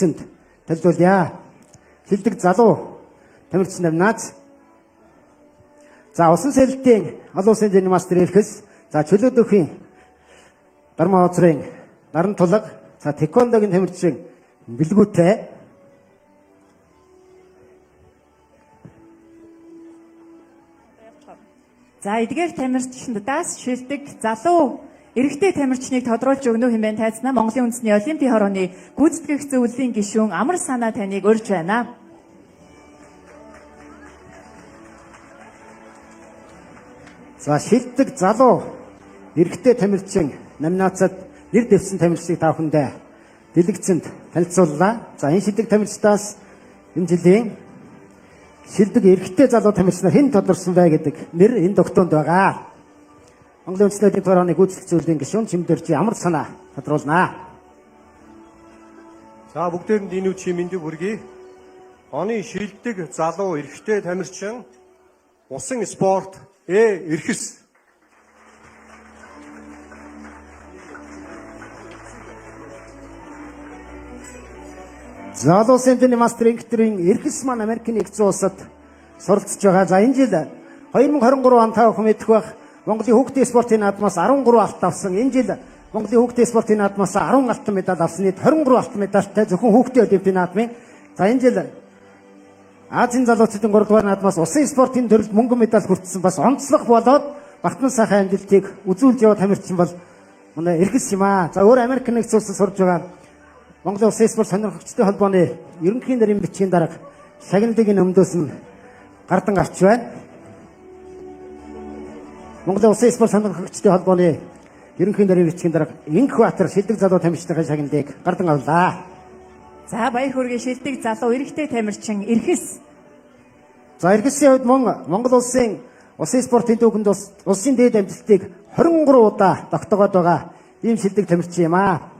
Дэлгэцэнд танилцуулъя. Шилдэг залуу тамирчин номинац. За, усан сэлэлтийн олон улсын зэний мастер Эрхэс, за, чөлөөдөхийн Дармаа хоцрын Наран тулаг, за, тэквондогийн тамирчин Бэлгүүтэй. За, эдгээр тамирчдаас шилдэг залуу эрэгтэй тамирчныг тодруулж өгнө хэмээн тайзнаа Монголын үндэсний олимпийн хорооны гүйцэтгэх зөвлөлийн гишүүн Амар Санаа таныг урьж байна. За, шилдэг залуу эрэгтэй тамирчин номинацад нэр дэвсэн тамирчдыг та бүхэндээ дэлгэцэнд танилцууллаа. За, энэ шилдэг тамирчдаас энэ жилийн шилдэг эрэгтэй залуу тамирчнаар хэн тодорсон бай гэдэг нэр энэ тогтоонд байгаа. Монголын үндэсний олимпийн хорооны гүйцэтгэх зөвлөлийн гишүүн Чимдэржи Амар Санаа тодруулнаа. За, бүгдээрэнд энэ үеийн мэндийг хүргэе. Оны шилдэг залуу эрэгтэй тамирчин усан спорт Эрхэс. Залуусын тэнний мастер инктерийн Эрхэс маань Америкийн нэгдсэн улсад суралцж байгаа. За, энэ жил 2023 он та бүхэн мэдэх байх, Монголын хүүхдийн спортын наадмаас 13 алт авсан. Энэ жил Монголын хүүхдийн спортын наадмаас 10 алтан медаль авсан. Нийт 23 алтан медальтай зөвхөн хүүхдийн олимпийн наадмын. За, энэ жил Азийн залуучдын 3 дугаар наадмаас усан спортын төрөлд мөнгөн медаль хүртсэн, бас онцлог болоод Бахтан сайхан амжилтыг үзүүлж яваа тамирчин бол манай Эрхэс юм аа. За, өөр Америк нэгдсэн улсад сурж байгаа Монголын улсын спорт сонирхогчдын холбооны ерөнхий нэрийн бичгийн дарга шагналыг өмдөөс нь гардан авч байна. Монголын улсын спорт сонирхогчдын холбооны ерөнхий нэрийн бичгийн дарга Инх Баатар шилдэг залуу тамирчдын шагналыг гардан авлаа. За, баяр хүргэе, шилдэг залуу эрэгтэй тамирчин Эрхэс. За, Эрхэсийн хувьд мөн Монгол улсын усын спортын түүхэнд улсын дээд амжилтыг 23 удаа тогтоогоод байгаа ийм шилдэг тамирчин юм аа.